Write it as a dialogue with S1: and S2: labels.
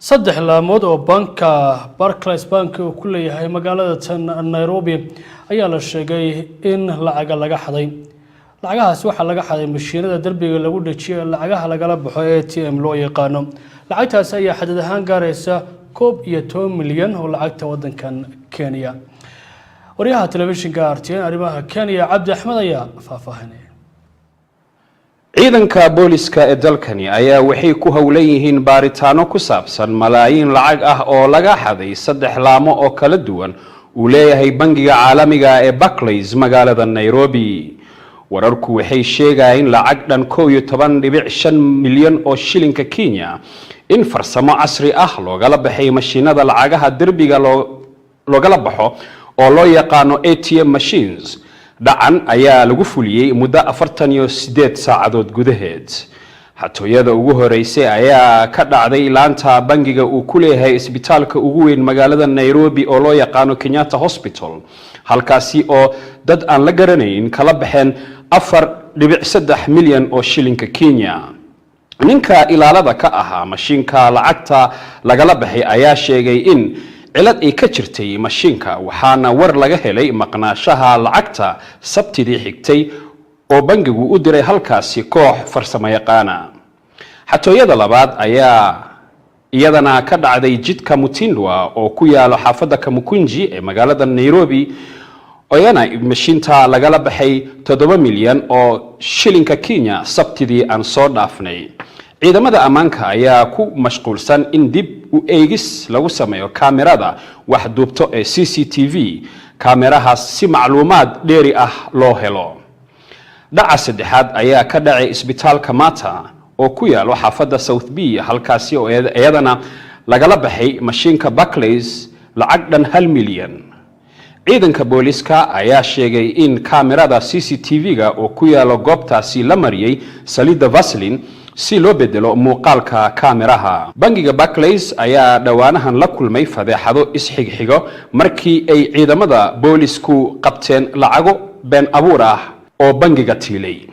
S1: Saddex laamood oo banka Barclays Bank uu ku leeyahay magaalada tan Nairobi ayaa la sheegay in lacaga laga xaday. Lacagahaasi waxaa laga xaday mashiinada derbiga lagu dhejiyo ee lacagaha lagala baxo, ATM loo yaqaano. Lacagtaasi ayaa xadad ahaan gaaraysa 11 milyan oo lacagta wadankan Kenya. Wariyaha telefishinka RTN arrimaha Kenya, Cabdi Axmed, ayaa faahfaahinaya.
S2: Ciidanka booliska ee dalkani ayaa waxay ku howlan yihiin baaritaano ku saabsan malaayiin lacag ah oo laga xaday saddex laamo oo kala duwan uu leeyahay bangiga caalamiga ee Barclays magaalada Nairobi. Wararku waxay sheegayaan in lacag dhan 11.5 milyan oo shilinka Kenya in farsamo casri ah loogala baxay mashiinada lacagaha derbiga loogala baxo oo loo yaqaano ATM machines. Dhacan ayaa lagu fuliyey muddo 48 saacadood gudaheed. Xatooyada ugu horeysay ayaa ka dhacday laanta bangiga uu ku leeyahay isbitaalka ugu weyn magaalada Nairobi oo loo yaqaano Kenyatta Hospital, halkaasi oo dad aan la garanayn kala baxeen 4.3 milyan oo shilinka Kenya. Ninka ilaalada ka ahaa mashiinka lacagta lagala baxay ayaa sheegay in cilad ay ka jirtay mashiinka, waxaana war laga helay maqnaashaha lacagta Sabtidii xigtay oo bangigu u diray halkaasi koox farsamo yaqaana. Xatooyada labaad ayaa iyadana ka dhacday jidka Mutindwa oo ku yaalo xaafadda Kamukunji ee magaalada Nairobi, iyana mashiinta lagala baxay 7 milyan oo shilinka Kenya Sabtidii aan soo dhaafnay. Ciidamada ammaanka ayaa ku mashquulsan in dib u eegis lagu sameeyo kaamirada wax duubto ee CCTV kaamirahaas si macluumaad dheeri ah loo helo. Dhaca saddexaad ayaa ka dhacay isbitaalka Mater oo ku yaalo xaafadda South B, halkaasi oo iyadana lagala baxay mashiinka Barclays lacag dhan 1 milyan. Ciidanka booliska ayaa sheegay in kaamirada CCTV-ga oo ku yaalo goobtaasi la mariyey saliidda Vaseline si loo bedelo muuqaalka kaamiraha. Bangiga Barclays ayaa dhowaanahan la kulmay fadeexado isxigxigo markii ay ciidamada boolisku qabteen lacago been abuur ah oo bangiga tiilay.